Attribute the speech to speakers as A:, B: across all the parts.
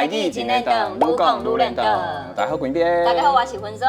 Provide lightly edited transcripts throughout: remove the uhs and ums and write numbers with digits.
A: 台語真輪轉，愈講愈輪轉。
B: 大家好，滾邊。
A: 大家好，我是粉鑽。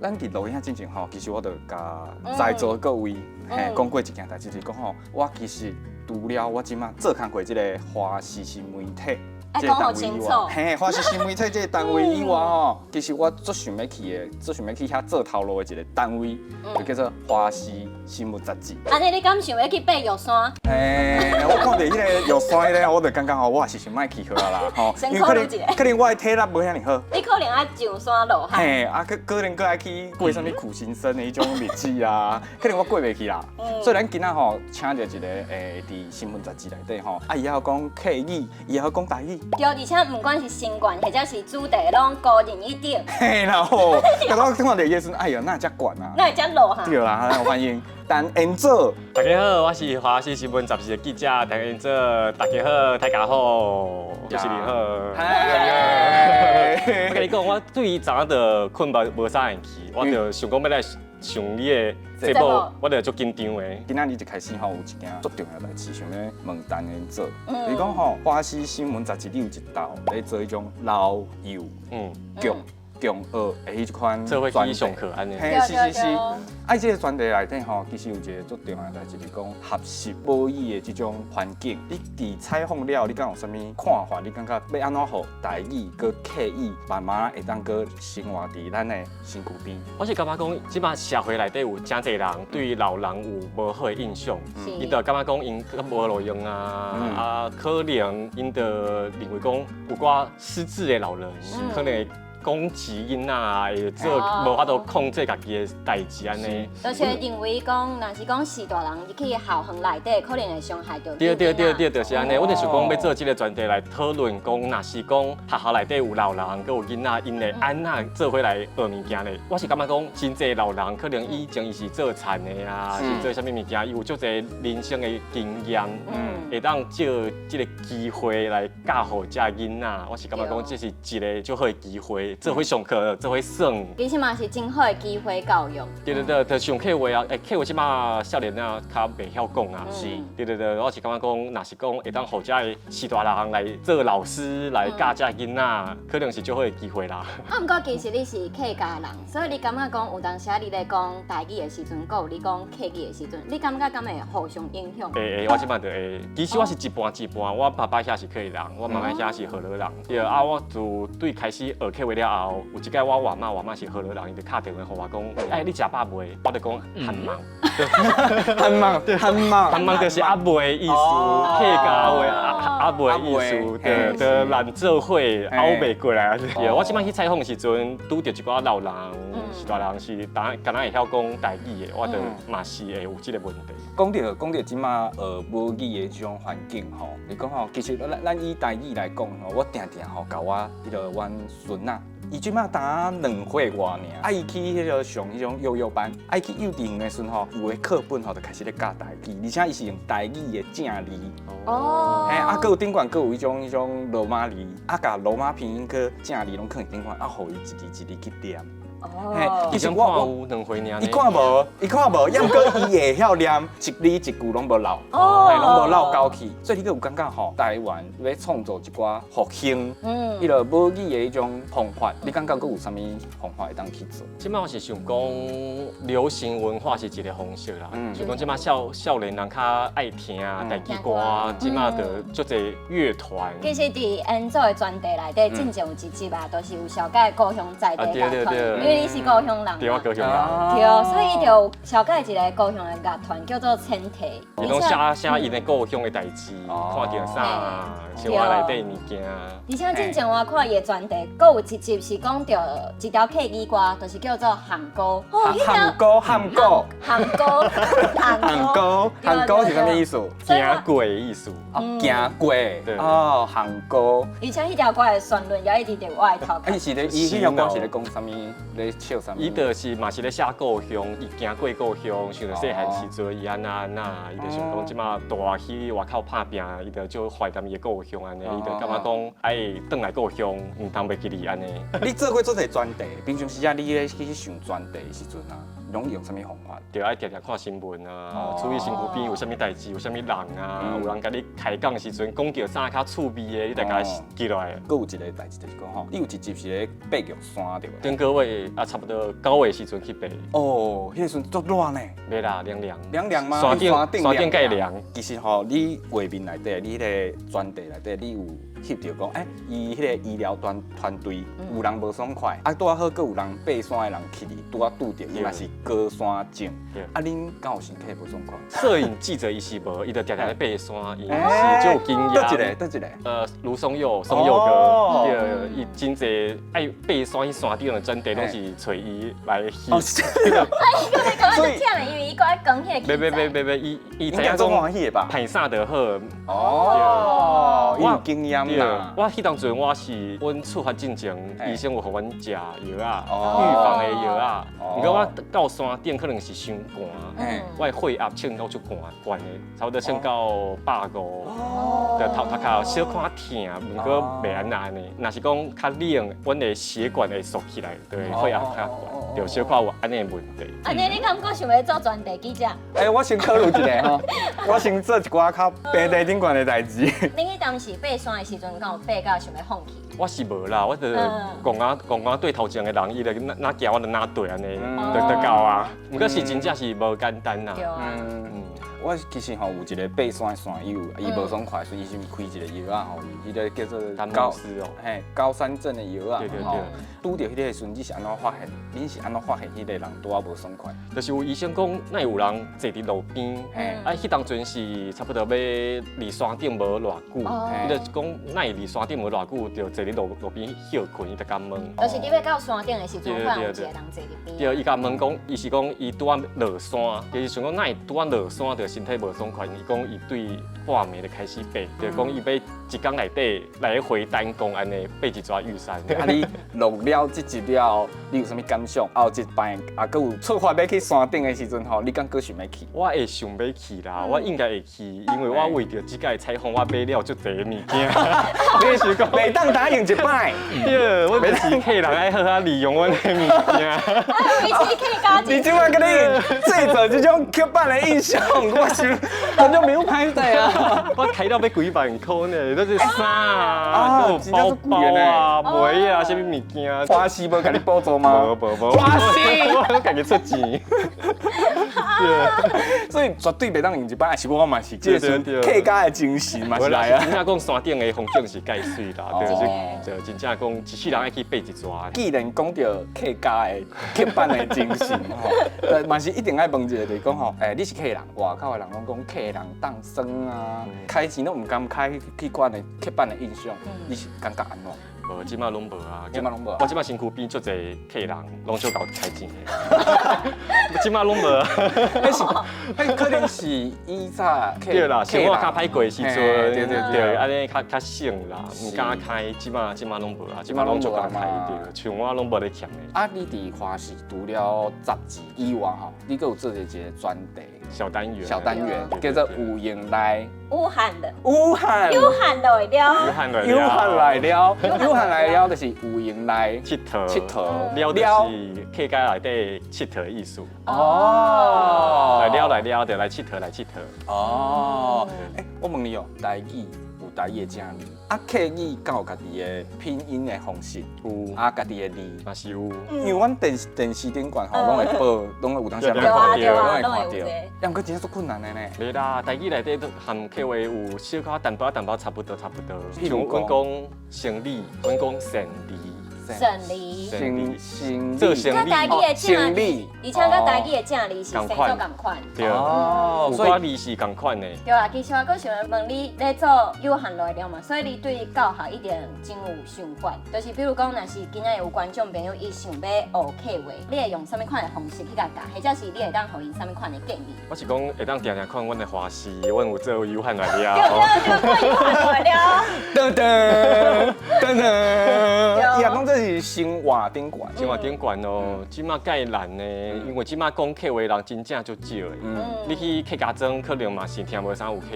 B: 咱佇錄影進前吼，其實我就共在座各位嘿講過一件代誌，就是講吼，我其實除了我這馬做工課這个華視新媒體
A: 愛講予清楚。
B: 嘿，華視新媒體這个單位以外吼，其實我足想欲去的，足想欲去遐做頭路的一个單位，就叫做華視新聞雜誌。
A: 按呢，你敢想欲去爬玉山？
B: 嘿，我看著彼个玉山彼个，我就感覺吼，我也是想欲去好啊啦，吼，
A: 先
B: 因為可能
A: 考慮一下。
B: 可能我的體力無遐爾好。
A: 你可能愛上山落海。
B: 嘿，啊，可能閣愛去過啥物苦行僧的彼種日子啊，可能我過袂去啦。所以咱今仔吼請著一个佇新聞雜誌內底吼，啊，伊會曉講客語，伊會曉講台語。
A: 對，而且毋管是身懸或者是主題，攏高人一等。
B: 嘿啦吼，剛剛看著伊的時陣，哎呀，哪會遮懸啊？
A: 哪會遮落哈？
B: 對啦，咱歡迎陳延祖。
C: 大家好，我是華視新聞雜誌的記者陳延祖。大家好，大家好，就是你好。
B: 嗨。
C: 我共你講，我對昨昏就睏無啥會去，我就想講欲來上你的節目，我就足緊張的。
B: 今仔日一開始吼，有一件足重要代誌，想欲問陳延祖。就是講吼，華視新聞雜誌你有一道咧做彼種老幼劇共學的彼一款
C: 做伙去上課按呢。
B: 嘿，是是是。啊，這个專題內底吼，其實有一个足重要的代誌，就是講學習母語的這種環境。你佇採訪了，你敢有啥物看法？你感覺欲按怎予台語佮客語慢慢會當閣生活佇咱的身軀邊？
C: 我是感覺講，這馬社會內底有誠濟人對老人有無好的印象，𪜶就感覺講𪜶較無路用啊，啊，可能𪜶就認為講有寡失智的老人，可能會攻擊囡仔，會做無法度控制家己的代誌按呢。
A: 而且認為講，若是講序大人入去校園內底，可能會傷害著。
C: 對對對對，就是按呢。我就想講，欲做這个專題來討論講，若是講學校內底有老人，閣有囡仔，𪜶會按怎做伙來學物件咧？我是感覺講，真濟老人可能以前伊是做田的啊，是做啥物物件，伊有足濟人生的經驗，會當借這个機會來教予遮囡仔。我是感覺講，這是一个足好的機會，做伙上課，做伙耍。
A: 其實嘛是真好的機會教育。
C: 對對對，就像客話啊，客話這馬少年仔較袂曉講啊。對對對，我是感覺講，若是講會當予遮的序大人來做老師來教遮囡仔，可能是足好的機會啦。
A: 啊，毋過其實你是客家人，所以你感覺講有當時你咧講台語的時陣，閣有你講客語的時陣，你感覺敢會互相影響？
C: 會會，我這馬就會。其實我是一半一半，我爸爸遐是客家人，我媽媽遐是河洛人。對啊，我自對開始學客話了後，有一擺我外媽，外媽是河洛人，伊就敲電話予我講，欸，你食飽未？我就講還茫。
B: 還茫，還茫，
C: 還茫就是猶未的意思，客家話猶未的意思，對，就咱做伙拗袂過來。對，我這擺去採訪的時陣，拄著一寡老人，序大人是敢若會曉講台語的，我就嘛是會有這个問題。
B: 講著這馬學母語的這種環境吼，你講吼，其實咱以台語來講吼，我定定吼共我彼个阮孫仔，伊這馬才2歲外爾，啊，伊去彼个上彼種幼幼班，啊，伊去幼稚園的時陣吼，有的課本吼就開始咧教台語，而且伊是用台語的正字。嘿，啊，閣有頂懸閣有彼種羅馬字，啊，共羅馬拼音閣正字攏囥佇頂懸，啊，予伊一字一字去念。
A: 哦，
B: 其實
C: 伊看有2歲爾。
B: 伊看無，伊看無，抑毋過伊會曉念，一字一句攏無漏，嘿，攏無漏交去。所以你閣有感覺吼，台灣欲創造一寡復興，彼个母語的彼種方法，你感覺閣有啥物方法會當去做？
C: 這馬我是想講，流行文化是一个方式啦。就講這馬少年人較愛聽台語歌，這馬就足濟樂團。
A: 其實佇延祖的專題內底，進前有一集啊，都是有紹介高雄在地樂團，因為你是高雄人嘛。
C: 對，我高雄人。
A: 對，所以伊就有紹介一个高雄的樂團叫做千提。
C: 伊攏寫寫𪜶的故鄉的代誌，看著啥生活內底物件。
A: 而且進前我看伊的專題，閣有一集是講著一條客語歌，就是叫做《漢歌》。
B: 漢歌，漢歌，
A: 漢歌，
B: 漢歌，漢歌是啥物意思？
C: 行過的意思。
B: 哦，行過。哦，漢歌。
A: 而且彼條歌的旋律也一直佇我的頭殼。
B: 伊是咧，伊彼條歌是咧講啥物？咧唱啥物？
C: 伊就是嘛是咧寫故鄉，伊行過故鄉，想著細漢時陣伊按怎按怎，伊就想講這馬大去外口拍拚，伊就足懷念伊的故鄉按呢，伊就感覺講愛轉來故鄉，毋通袂記得按呢。
B: 你做過足濟專題，平常時啊，你咧去上專題的時陣啊，攏用啥物方法？
C: 著愛定定看新聞啊，注意身軀邊有啥物代誌，有啥物人啊，有人共你開講的時陣講著啥較趣味的，你就共伊記落來。
B: 閣有一个代誌就是講吼，你有一集是咧爬玉山對無？
C: 頂個月啊，差不多9月時陣去爬。
B: 哦，彼個時陣足熱呢。
C: 袂啦，涼涼。
B: 涼涼嗎？
C: 山頂山頂較會涼。
B: 其實吼，你畫面內底，你彼個專題內底，你有翕著講，欸，伊彼個醫療團團隊有人無爽快，啊，拄仔好閣有人爬山的人去哩，拄仔拄著，伊嘛是高山症。啊，恁敢有身體無爽快？
C: 攝影記者伊是無，伊就定定咧爬山，伊是足有經驗。
B: 佗一个？佗一個？
C: 盧松佑，松佑哥，對，伊真濟愛爬山去山頂的專題，攏是揣伊來翕。
B: 哦，是。
A: 所以，因為伊閣愛扛彼個。
C: 袂袂袂袂袂，伊伊
B: 知影講歡喜的吧？
C: 歹衫就好。
B: 哦，伊有經驗啦。
C: 我彼當陣我是阮出發進前，醫生有予阮食藥仔，預防的藥仔。毋過我到山頂可能是傷寒，我的血壓稱到足懸懸的，差不多稱到150，就頭頭殼小可疼，毋過袂按怎按呢。若是講較冷，阮的血管會縮起來，對，血壓較懸，就小可有按呢的問題。
A: 按呢你敢閣想欲做專題記者？
B: 欸，我先考慮一下吼，我先做一寡較平地頂懸的代誌。
A: 恁彼當時爬山的時陣，敢有爬到想欲放棄？
C: 我是無啦，我就戇仔戇仔對頭前的人，伊就哪哪行，我就哪對按呢，就到啊。毋過是真正是無簡單啦。
A: 對啊。
B: 我其實吼有一個爬山的山友，伊無爽快，所以伊先開一個藥仔予伊，彼個叫做
C: 高哦，
B: 嘿，高山症的藥仔。
C: 對對對。
B: 拄著彼個時陣，你是按怎發現？恁是按怎發現彼個人拄仔無爽快？
C: 就是有醫生講，哪會有人坐佇路邊？啊，彼當陣是差不多欲離山頂無偌久，伊就講哪會離山頂無偌久，就坐佇路路邊歇睏，伊就共問。
A: 就是你欲到山頂的時陣，看有一個人坐佇邊。
C: 對，伊共問講，伊是講伊拄仔落山，就是想講哪會拄仔落山就身體無爽快，伊講伊對半暝就開始爬，就講伊欲一工內底來回單攻按呢爬一逝玉山。
B: 啊，你錄了這集了後，你有啥物感想？後一擺啊，閣有出發欲去山頂的時陣吼，你敢閣想欲去？
C: 我會想欲去啦，我應該會去，因為我為著這擺採訪，我買了足濟物件。你是講
B: 袂當焦用一擺？
C: 對，我就是客人愛好好利用阮的物件。
B: 你這擺佮你製造這種刻板的印象，我想感覺沒有歹勢啊。
C: 我開了欲幾萬箍呢，都是衫啊，包包啊、襪啊，啥物物件。
B: 花西無共你補助嗎？
C: 無無無。
B: 花西，
C: 我家己出錢。
B: 所以絕對袂當用一擺，是我嘛是這是客家的精神嘛是來啊。
C: 真正講山頂的風景是蓋媠啦，對，就真正講一世人愛去爬一逝。
B: 既然講著客家的刻板的精神吼，嘛是一定愛問一下，就是講吼，欸，你是客人，外口的人攏講客人當耍啊，開錢攏毋甘開彼款的刻板的印象，你是感覺按怎？
C: 無，這馬攏無啊，
B: 這馬攏無。
C: 我這馬身軀邊足濟客人，攏足𠢕開錢的。這馬攏無啊。
B: 彼是，彼可能是以早。
C: 對啦，生活較歹過的時陣，對對對，按呢較較省啦，毋敢開。這馬這馬攏無啊，這馬攏足𠢕開對，像我攏無咧欠的。
B: 啊，你佇華視除了雜誌以外吼，你閣有做一個專題。
C: 小單元，
B: 小單元叫做有閒來，
A: 武漢的，
B: 武漢，
A: 有漢來了，
C: 武漢來
B: 了，有漢來了，有漢來了，就是有閒來
C: 𨑨迌，𨑨
B: 迌，
C: 了就是客家內底𨑨迌的意思。
B: 哦，
C: 來了來了，就來𨑨迌來𨑨迌。
B: 哦，欸，我問你哦，台語有台語的正字，啊，客語敢有家己的拼音的方式？
C: 有。
B: 啊，家己的字
C: 嘛是有。
B: 因為阮電視電視頂懸吼，攏會報，攏會有當時
A: 對啊對啊，
B: 攏會看著。啊，毋過真正足困難的呢。
C: 袂啦，台語內底都含客話有小可淡薄仔淡薄仔差不多差不多。
B: 譬如
C: 像阮講生理，阮講生理。
A: 生理。
B: 生生
C: 做生理。
A: 台語的正字，而且佮台語的正字是生做仝款。
C: 對。哦，有寡字是仝款的。
A: 對啊，其實我閣想欲問你咧做有限來了嘛，所以你對教學一定真有想法。就是比如講，若是今仔日有觀眾朋友伊想欲學客話，你會用啥物款的方式去共教，或者是你會當予𪜶啥物款的建議？
C: 我是講會當定定看阮的華視，阮有做有限來了。
A: 對對對，有限來了。
B: 噔噔噔噔，伊也講這是生活頂懸，
C: 生活頂懸哦，這馬蓋難呢，因為這馬講客話的人真正足少的。你去客家莊可能嘛是聽無啥有客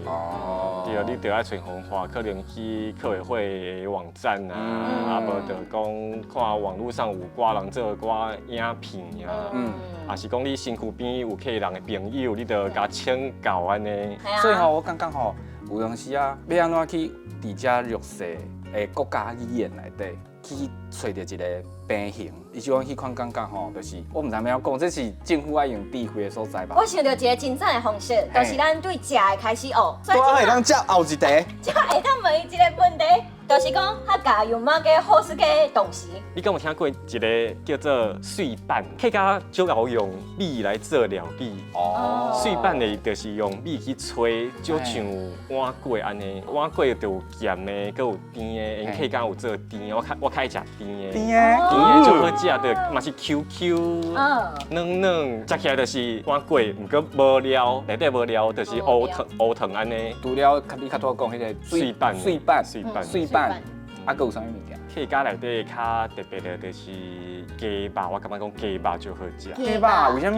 C: 話。
B: 哦。
C: 對，你著愛揣方法，可能去客委會的網站啊，啊無就講看網路上有寡人做寡影片啊，啊是講你身軀邊有客人的朋友，你著共請教按呢。
B: 所以吼，我感覺吼，有當時啊，欲按怎去佇遮弱勢的國家語言內底去揣著一個平衡，伊是講彼款感覺吼，就是我毋知欲按怎講，這是政府愛用智慧的所在吧？
A: 我想著一个真讚的方式，就是咱對食的開始學。所以
B: 拄會當食後一題。
A: 才會當問伊一個問題，就是講客家有啥个好食的東西？
C: 你敢有聽過一个叫做碎板？客家足𠢕用米來做料理。碎板的就是用米去炊，就像碗粿按呢。碗粿就有鹹的，閣有甜的。𪜶客家有做甜的，我較愛食甜的。
B: 甜的，
C: 甜的足好食的，嘛是 Q Q，軟軟，食起來就是碗粿，毋過無料，內底無料，就是烏糖烏糖按呢。
B: 除了你較拄講彼個
C: 碎板，
B: 碎板，
C: 碎板，
B: 碎板，啊，閣有啥物物件？
C: 客家內底較特別的就是雞肉，我感覺講雞肉足好食。
B: 雞肉為啥物？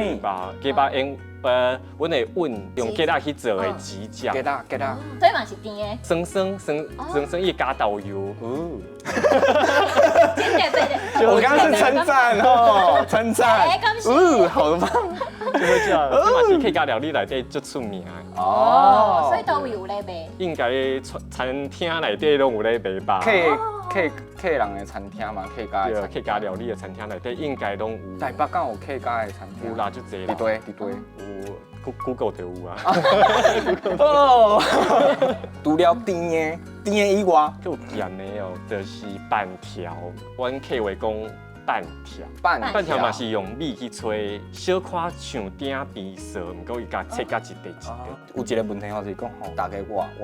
C: 雞肉，雞肉用阮會揾用雞肉去做的雞醬。
B: 雞肉，雞肉。
A: 所以嘛是甜的。
C: 酸酸酸酸酸，伊加豆油。
B: 哦。
A: 真特別的。
B: 我剛剛是稱讚哦，稱讚。哦，好棒。
C: 足好食，這嘛是客家料理內底足出名的。
A: 哦，所以佗位有咧賣？
C: 應該餐廳內底攏有咧賣吧。
B: 客人的餐廳嘛，客家的
C: 客家料理的餐廳內底應該攏有。
B: 台北敢有客家的餐廳？
C: 有啦，足濟啦。
B: 佇佗，佇佗。
C: 有，Google 就有啊。
B: 哦。除了甜的，甜的以外，
C: 閣有鹹的哦，就是板條。阮客話講板條，
B: 板
C: 條嘛是用米去炊，小可像鼎邊趖，毋過伊共切甲一塊一塊。
B: 有一個問題吼，就是講吼，逐家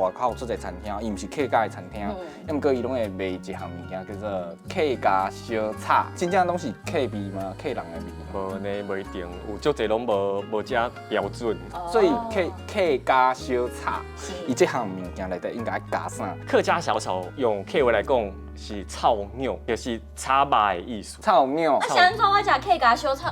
B: 外口足濟餐廳，伊毋是客家的餐廳，毋過伊攏會賣一項物件叫做客家燒炒，真正攏是客味嗎？客人的味？
C: 無呢，無一定，有足濟攏無遮標準。
B: 所以客家燒炒，伊這項物件內底應該加啥？
C: 客家小炒用客話來講是炒肉，就是炒肉的意思。
B: 炒肉。
A: 啊，是按怎我食客家小炒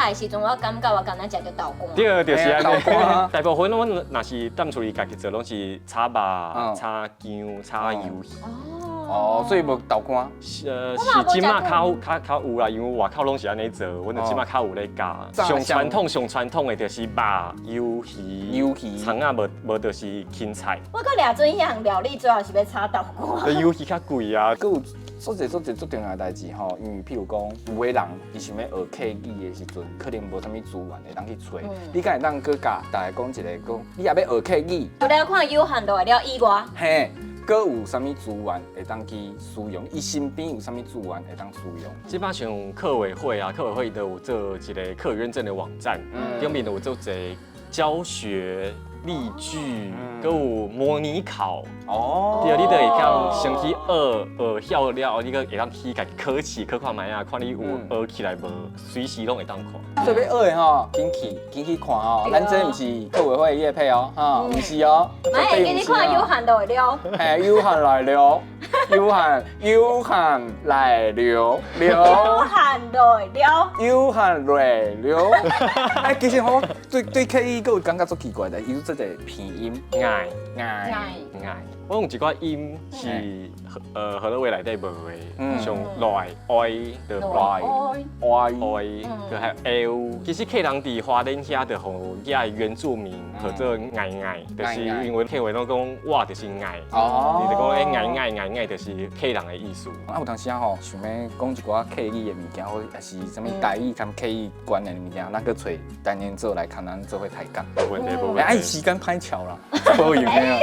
A: 的時陣，我感覺我敢若食著豆乾。
C: 對，就是按呢。
B: 豆乾。
C: 大部分阮若是踮厝裡家己做，攏是炒肉、炒薑、炒魷魚。
B: 哦，所以無豆乾。
C: 是這馬較有啦，因為外口攏是按呢做，阮就這馬較有咧加。上傳統上傳統的就是肉、魷魚、
B: 魷魚、
C: 蔥仔，無就是芹菜。
A: 我閣掠準彼項料理，最後是欲炒豆乾。
C: 魷魚較貴啊。
B: 閣有足濟足濟足重要的代誌吼，因為譬如講，有的人伊想欲學客語的時陣，可能無啥物資源會當去揣。你敢會當閣共大家講一个講，你若欲學客語，
A: 除了看有限度的了以外，
B: 嘿，閣有啥物資源會當去使用？伊身邊有啥物資源會當使用？
C: 這擺像客委會啊，客委會都有做一个客語認證的網站，頂面都有做一个教學例句，閣有模擬考。對，你就會當先去學，學曉了後，你閣會當去家己考試，考看覓啊，看你有學起來無，隨時攏會當看。
B: 所以欲學的吼，緊去緊去看哦。咱這毋是客委會的業配哦，哈，毋是哦。
A: 來，給你看有限度的了。
B: 嘿，有限來了，有限有限來了了。
A: 有限來了。
B: 有限來了。哎，其實我對客語閣有感覺足奇怪的，伊有這個拼音，
C: 愛
B: 愛
C: 愛。我用一寡音是河洛話內底無的，像來愛的來
B: 愛
C: 愛，閣還有 L。其實客人佇花蓮遐就予遐原住民號做愛愛，就是因為客話攏講我就是愛，你就講欸愛愛愛愛就是客人的意思。
B: 啊，有當時啊吼，想欲講一寡客語的物件，或者是啥物台語佮客語關聯的物件，咱閣揣陳延祖來共咱做伙抬槓。
C: 無問題，無問題。
B: 哎，時間歹巧啦，無閒的啊。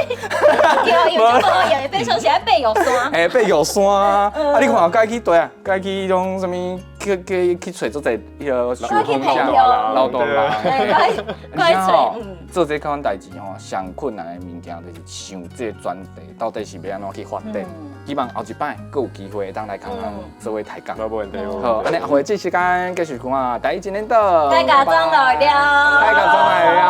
A: 對，因為這無閒，變成是愛爬玉山。
B: 欸，爬玉山啊！啊，你看，該去對啊，該去彼種啥物去去去揣足濟彼个受訪者老大人。
A: 該揣。
B: 做這款代誌吼，上困難的物件就是想這個專題到底是欲按怎去發展。希望後一擺閣有機會會當來共咱做伙抬槓。
C: 無問題。
B: 好，按呢，後日這時間繼續講啊，台語真練到。
A: 大家總來了。
B: 大家總來了。